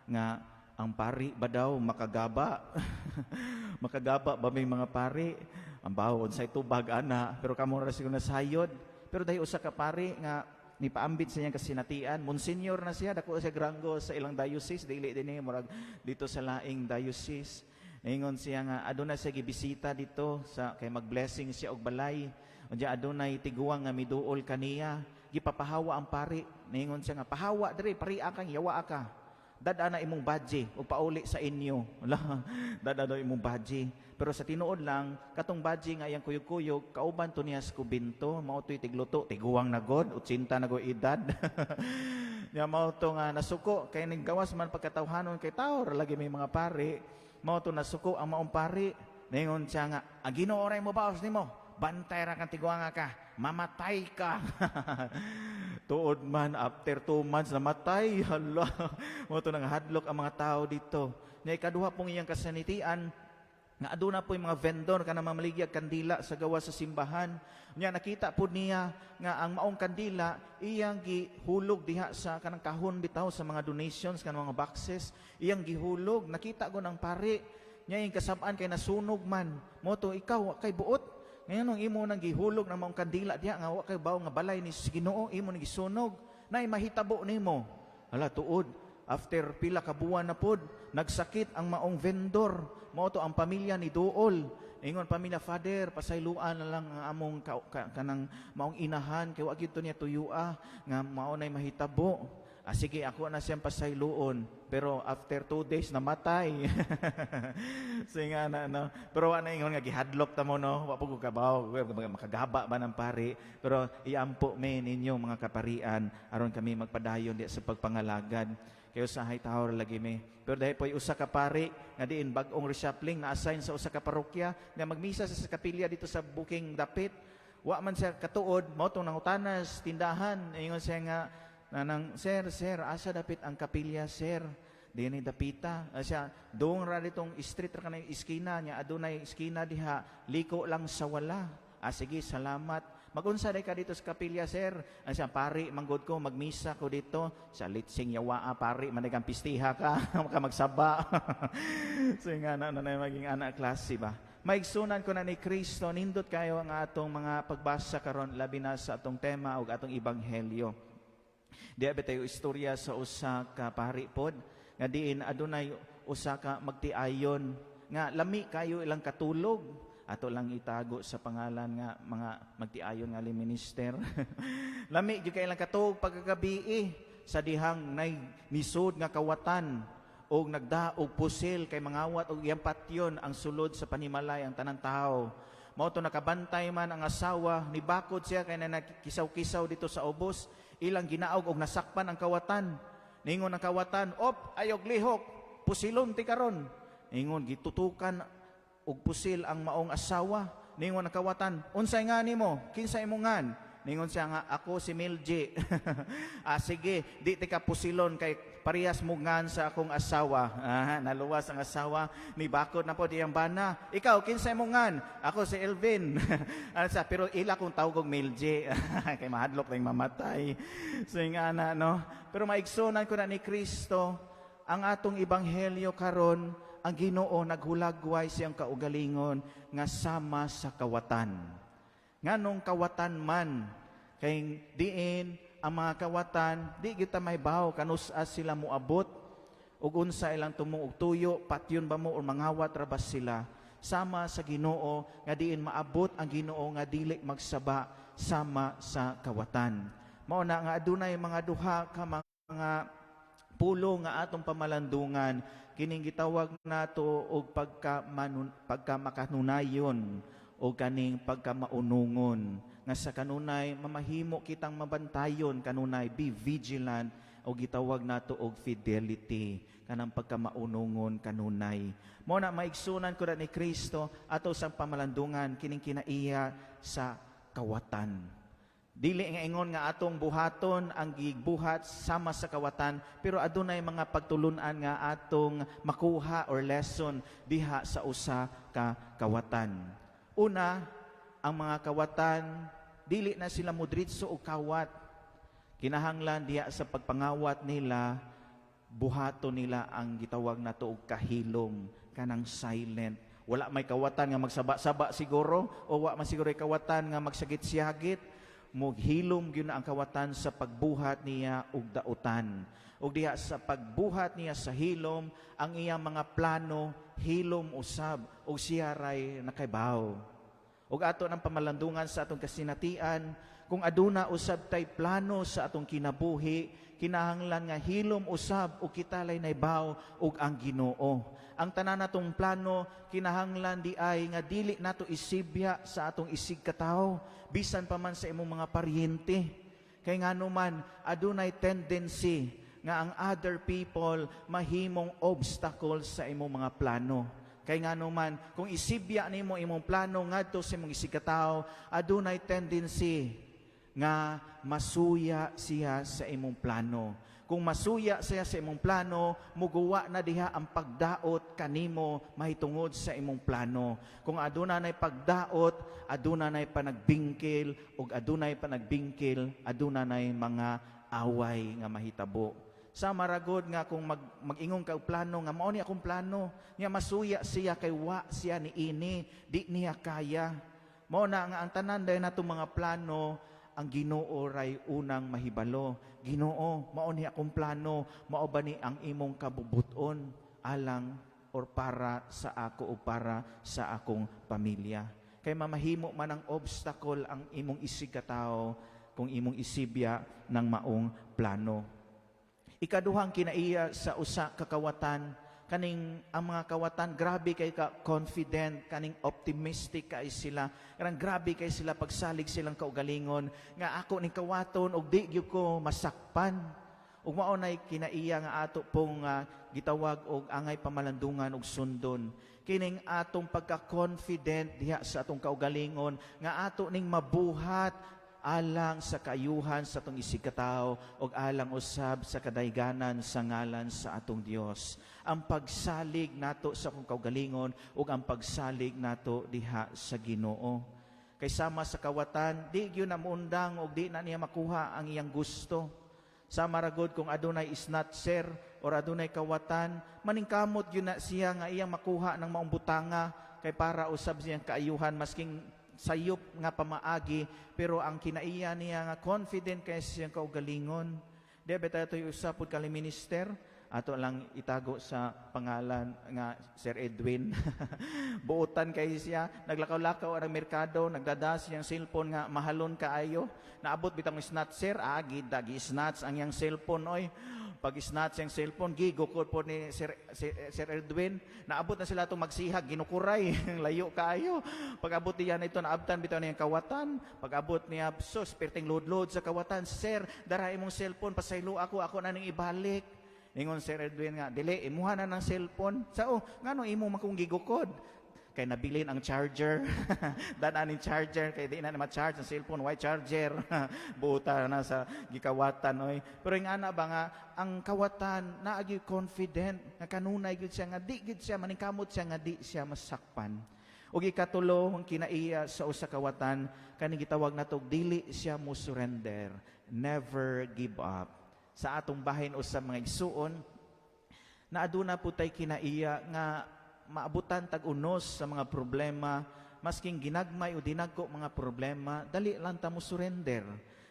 nga ang pari ba daw makagaba? Makagaba ba may mga pari? Ang bawo unsay tubag ana, pero kamo ra siguro nasayod. Pero dahil usa ka pari nga nipaambit sa iyang kasinatian, monsignor na siya, dako siya granggo sa ilang diocese, dili dinhi, murag dito sa laing diocese. Ingon siya nga aduna siya gibisita dito sa kay mag-blessing siya og balay. Unya adunay tiguang nga miduol kaniya, gipapahawa ang pari. Ningon siya nga, "Pahawa diri, pari kang yawa ka. Dad-a na imong badge o pauli sa inyo." Wala, dad-a daw imong badge. Pero sa tinuod lang, katong badge nga iyang kuyog-kuyog, kauban to niya sa kubinto, mao to'y tigluto, tiguang na god, 80 na god edad. Nya mao to nga nasuko, kay ning gawas man pagkatawhanon kay tao ra lagi may mga pari, mao to nasuko ang maong pari. Ningon siya nga, "Ang Ginoo ray mo baos nimo, bantay ra kang tiguanga ka, mamatay ka." Tuod man, after 2 months, namatay. Hala, mao to nang hadlok ang mga tao dito. Nya ikaduha pong iyang kasanitian, nga aduna po yung mga vendor kana mamaligyag kandila sa gawas sa simbahan. Nya nakita po niya nga ang maong kandila iyang gihulog diha sa kanang kahon bitaw sa mga donations, kanang mga boxes, iyang gihulog. Nakita ko ng pari. Nya yung kasab-an kay nasunog man. Mao to, "Ikaw wa kay buot. Ngayon nung imo nang gihulog ng maong kandila diha nga wa kay bawo nga balay ni Ginoo, imo nang gisunog, nay mahitabo nimo." Hala, tuod. After pila ka buwan na pod, nagsakit ang maong vendor. Mao to ang pamilya ni duol. Ingon pamilya, "Father, pasayloan na lang ang among kanang maong inahan kay wa gyud to niya tuyua nga mao nay mahitabo." "Ah, sige, ako na siyang pasayloon." Pero after 2 days, namatay. So nga na, no? Pero wa na ingon nga gihadlok ta mo, no? Wa po ko kabaw, makagaba ba ng pari. Pero iampo me ninyo mga kaparian aron kami magpadayon di sa pagpangalagad. Kayo sa hay tao lagi me. Pero dahil po usa ka pari nga diin bag-ong reshuffling na assign sa usa ka parokya nga magmisa sa kapilya dito sa Buking dapit. Wa man siya katuod, mao tong nangutana sa tindahan. Ingon siya nga nanang, "Sir, sir, asa dapit ang kapilya, sir?" "Dinhi dapita." Ah, siya, "Doon ra ditong street ra kanang iskina niya, adunay iskina diha, liko lang sa wala." "Ah, sige, salamat." "Magunsa day ka dito sa kapilya, sir?" Ah, siya, "Pari, manggod ko, magmisa ko dito." "Sa litsing yawa, ah, pari, manigang pistiha ka, maka magsaba." So nga na, na, maging anak klase ba? Maigsunan ko na ni Kristo, nindot kayo ang atong mga pagbasa karon, labi na sa atong tema ug atong ebanghelyo. Di ba tayo istorya sa usa ka pari pod nga diin adunay usa ka magtiayon nga lami kayo ilang katulog. Ato lang itago sa pangalan nga mga magtiayon nga minister. Lami gyud kay ilang katulog pagkagabi sa dihang nay nisod nga kawatan og nagdaog pusil kay mangawat og iyang patyon ang sulod sa panimalay ang tanang tao. Mao to nakabantay man ang asawa, nibakod siya kay na nakisaw-kisaw dito sa ubos, ilang ginaog og nasakpan ang kawatan. Ningon ang kawatan, "Op, ayog lihok, pusilon ti karon." Ingon gitutukan og pusil ang maong asawa. Ningon ang kawatan, "Unsay nga nimo? Kinsa imong ngan?" Ningon siya nga, "Ako si Milji." "Ah, sige, di ti ka pusilon kay parehas mo ngan sa akong asawa." Ah, naluwas ang asawa, ni bakod na po diyang bana. "Ikaw, kinsa imong ngan?" "Ako si Elvin." Ano sa, "Pero ila kong tawag og Milji." Kay mahadlok na yung mamatay. So yung ana, no? Pero maigsunan ko na ni Kristo, ang atong ebanghelyo karon, ang Ginoo naghulagway siyang kaugalingon nga sama sa kawatan. Nganong kawatan man? Kay diin ang mga kawatan, di kita mahibaw kanus-a sila moabot ug unsa ilang tumong og tuyo, patyon ba mo or mangawat ra ba sila. Sama sa Ginoo nga diin maabot ang Ginoo nga dili magsaba sama sa kawatan. Mao na nga adunay mga duha ka mga pulo nga atong pamalandungan, kining gitawag nato og pagka makanunayon o kaning pagkamaunungon nga sa kanunay mamahimo kitang mabantayon kanunay, be vigilant, o gitawag nato og fidelity, kanang pagkamaunungon kanunay. Mo na maigsunan ko na ni Kristo, ato sang pamalandungan kining kinaiya sa kawatan. Dili nga ingon nga atong buhaton ang gibuhat sama sa kawatan, pero adunay mga pagtulunan nga atong makuha or lesson diha sa usa ka kawatan. Una, ang mga kawatan dili na sila mudritso og kawat. Kinahanglan diha sa pagpangawat nila buhaton nila ang gitawag nato og kahilom, kanang silent. Wala may kawatan nga magsaba-saba siguro o wa man siguro kawatan nga magsagit-siyagit. Mughilom gyud na ang kawatan sa pagbuhat niya og dautan. Ug diha sa pagbuhat niya sa hilom, ang iyang mga plano hilom usab ug siya ray nakaibaw. Ug ato ng pamalandungan sa atong kasinatian, kung aduna usab tay plano sa atong kinabuhi, kinahanglan nga hilom usab ug kita lay naibaw ug ang Ginoo. Ang tanan natong plano kinahanglan di ay nga dili nato isibya sa atong isig katawo, bisan pa man sa imong mga paryente. Kay ngano man, adunay tendency nga ang other people mahimong obstacle sa imong mga plano. Kay ngano man, kung isibya nimo imong plano ngadto sa imong isig katawo, adunay tendency nga masuya siya sa imong plano. Kung masuya siya sa imong plano, muguwa na diha ang pagdaot kanimo mahitungod sa imong plano. Kung aduna nay pagdaot, aduna nay panagbingkil, ug adunay panagbingkil, aduna nay mga away nga mahitabo. Sa maragod nga kung mag-ingon ka og plano nga mao ni akong plano, nga masuya siya kay wa siya ni ini, di niya kaya. Mao na nga ang tanan dayon natong mga plano, ang Ginoo ray unang mahibalo. Ginoo, mao ni akong plano, mao ba ni ang imong kabubuton alang or para sa ako o para sa akong pamilya? Kay mamahimo man ang obstacle ang imong isig katawo kung imong isibya ng maong plano. Ikaduhang kinaiya sa usa ka kawatan, kaning ang mga kawatan grabe kay ka confident, kaning optimistic kay sila. Kanang grabe kay sila pagsalig silang kaugalingon nga ako ning kawaton og di gyud ko masakpan. Ug mao nay kinaiya nga ato pong gitawag og angay pamalandungan og sundon. Kining atong pagka-confident diha sa atong kaugalingon nga ato ning mabuhat alang sa kaayuhan sa atong isig katawo ug alang usab sa kadayganan sa ngalan sa atong Dios. Ang pagsalig nato sa akong kaugalingon ug ang pagsalig nato diha sa Ginoo. Kay sama sa kawatan, di gyud na muundang ug di na niya makuha ang iyang gusto. Sa maragod kung adunay snatcher or adunay kawatan, maningkamot gyud na siya nga iyang makuha ng maong butanga kay para usab siyang kaayuhan, masking sayop nga pamaagi, pero ang kinaiya niya nga confident kay siyang kaugalingon. Di ba tayo usa pud kali minister, ato lang itago sa pangalan nga Sir Edwin. Buotan kay siya, naglakaw-lakaw ang merkado, nagdada siyang cellphone nga mahalon kaayo. Naabot bitang snatcher, agi dagi snatch ang iyang cellphone oy. Pag snatch ang cellphone, gigukod po ni Sir Edwin. Naabot na sila itong magsihag, ginukuray, layo kaayo. Pag abot niya na ito, naabtan bitaw niyang kawatan. Pag abot niya, sus, perting load-load sa kawatan. "Sir, dara imong cellphone, pasaylo ako, ako na ning ibalik." Ingon Sir Edwin nga, "Dili, imuha na ng cellphone." "Sao, ngano imo man kong gigukod?" "Kay nabilin ang charger. Dan aning charger, kay di na ma-charge ang cellphone, why charger?" Buta na sa gikawatan oy. Pero yung ana ba nga ang kawatan naagi confident nga kanunay gyud siya nga di gyud siya maningkamot siya nga di siya masakpan. Ug ikatulo, ang kinaiya sa usa kawatan, kaning gitawag nato dili siya mo surrender, never give up. Sa atong bahin o sa mga igsuon, na aduna po tay kinaiya nga maabutan tag unos sa mga problema, masking ginagmay o dinagko mga problema, dali lang ta mo surrender.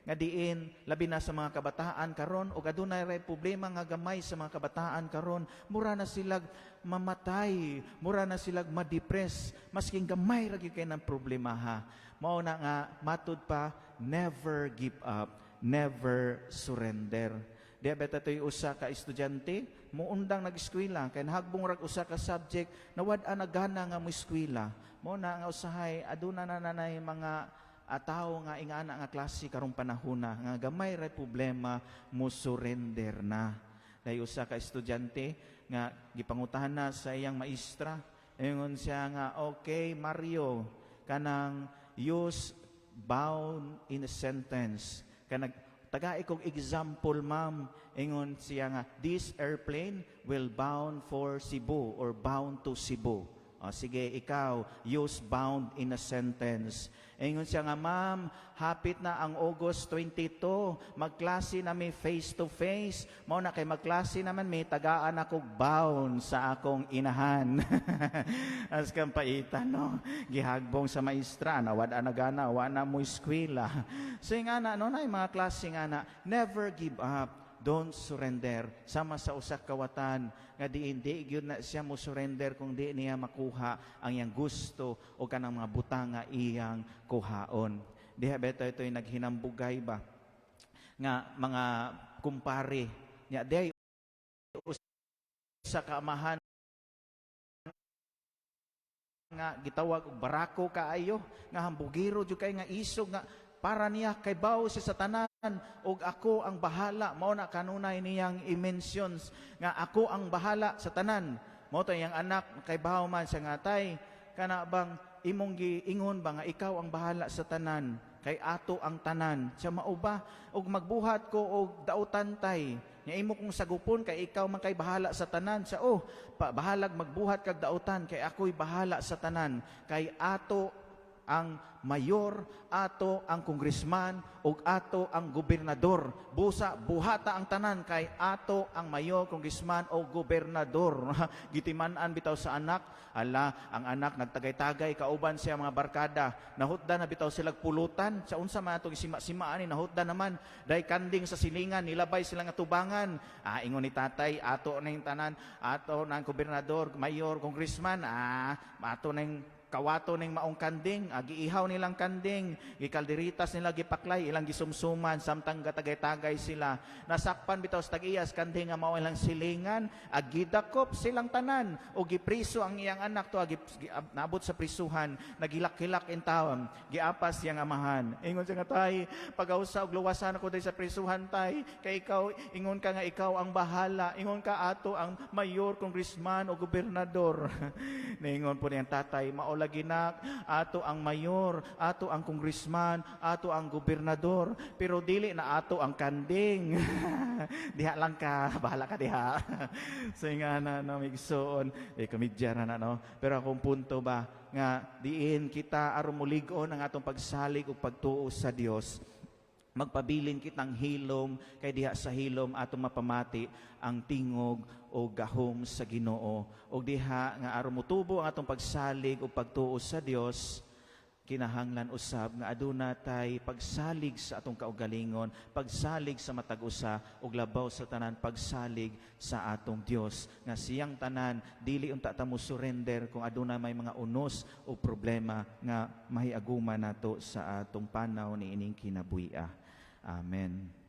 Nga diin, labi na sa mga kabataan karon og adunay ray problema nga gamay sa mga kabataan karon, mura na silag mamatay, mura na silag ma-depress, masking gamay ra gyud kay ng problema ha. Mao na nga matud pa, never give up, never surrender. Di ba to'y usa ka estudyante, muundang nag-eskwela, kay nahagbong rag usa ka subject, nawad-an na gana nga mo eskwela. Mao na nga usahay, aduna na nanay mga tawo nga ingana nga klase karong panahona nga gamay ra problema, mo surrender na. Dahil usa ka estudyante nga gipangutahan na sa iyang maestra. Ingon siya nga, "Okay, Mario, kanang use bound in a sentence." Kanang tagai kog example, ma'am. Ingon siya nga, "This airplane will bound for Cebu or bound to Cebu." O, sige, ikaw, use "bound" in a sentence. Ingon siya nga, "Ma'am, hapit na ang August 22, magklase na mi face to face. Mao na kay magklase naman mi, tagaan akong bound sa akong inahan." As kang paitan, no? Gihagbong sa maestra, na wala na gana, wala na mo eskwela. So yung ana, no, na yung mga klase nga na, never give up. Don't surrender. Sama sa usa ka kawatan nga diin di gyud na siya mo surrender kung di niya makuha ang iyang gusto o kanang mga butang nga iyang kuhaon. Diha bitaw ito'y naghinambugay ba nga mga kumpare nya diay usa ka amahan nga gitawag og barako kaayo, nga hambugiro jud kay, nga isog, nga para niya kay bawo siya sa tanan og "Ako ang bahala." Mao na kanunay niyang i-mentions nga "Ako ang bahala sa tanan." Mao to iyang anak kay bawo man siya nga, "Tay, kana bang imong giingon ba nga ikaw ang bahala sa tanan kay ato ang tanan?" Siya, "Mao ba? Og magbuhat ko og dautan, tay, nga imo kong sagupon kay ikaw man kay bahala sa tanan." Siya, "Oh, pa, bahalag magbuhat kag dautan kay ako'y bahala sa tanan, kay ato ang mayor, ato ang congressman, ug ato ang gobernador. Busa buhata ang tanan kay ato ang mayor, congressman o gobernador." Gitiman-an bitaw sa anak. Ala, ang anak nagtagay-tagay kauban siya mga barkada. Nahutda na bitaw sila pulutan. Sa unsa man atong sima-sima ani, nahutda naman. Day kanding sa silingan, nilabay sila nga tubangan. Ah, ingon ni tatay, "Ato na yung tanan, ato na ang gobernador, mayor, congressman, ah, ato na yung kawato ning maong kanding." Ah, giihaw nilang kanding, gikalderitas nila, gipaklay, ilang gisumsuman samtang gatagay-tagay sila. Nasakpan bitaw sa tag-iyas kanding nga mao ilang silingan, ag gidakop silang tanan o gipriso ang iyang anak to, naabot sa prisuhan, nagilak-hilak in taon, giapas iyang amahan. Ingon siya nga, "Tay, pagawsa og luwasan ako diri sa prisuhan, tay, kay ikaw ingon ka nga ikaw ang bahala, ingon ka ato ang mayor, congressman o gobernador." Ningon po niyang tatay, "Mao lagi nak, ato ang mayor, ato ang congressman, ato ang gobernador, pero dili na ato ang kanding. Diha lang ka, bahala ka diha." So nga na, no, migsuon, eh, komedya na na, no? Pero akong punto ba, nga diin kita aron mulig-on ang atong pagsalig ug pagtuo sa Dios, magpabilin kitang hilom kay diha sa hilom atong mapamati ang tingog o gahom sa Ginoo. Og diha nga aron motubo ang atong pagsalig o pagtuo sa Dios, kinahanglan usab nga aduna tay pagsalig sa atong kaugalingon, pagsalig sa matag usa, ug labaw sa tanan, pagsalig sa atong Dios nga siyang tanan. Dili unta ta mo surrender kung aduna may mga unos o problema nga mahiaguma nato sa atong panaw ni ining kinabuhi. Amen.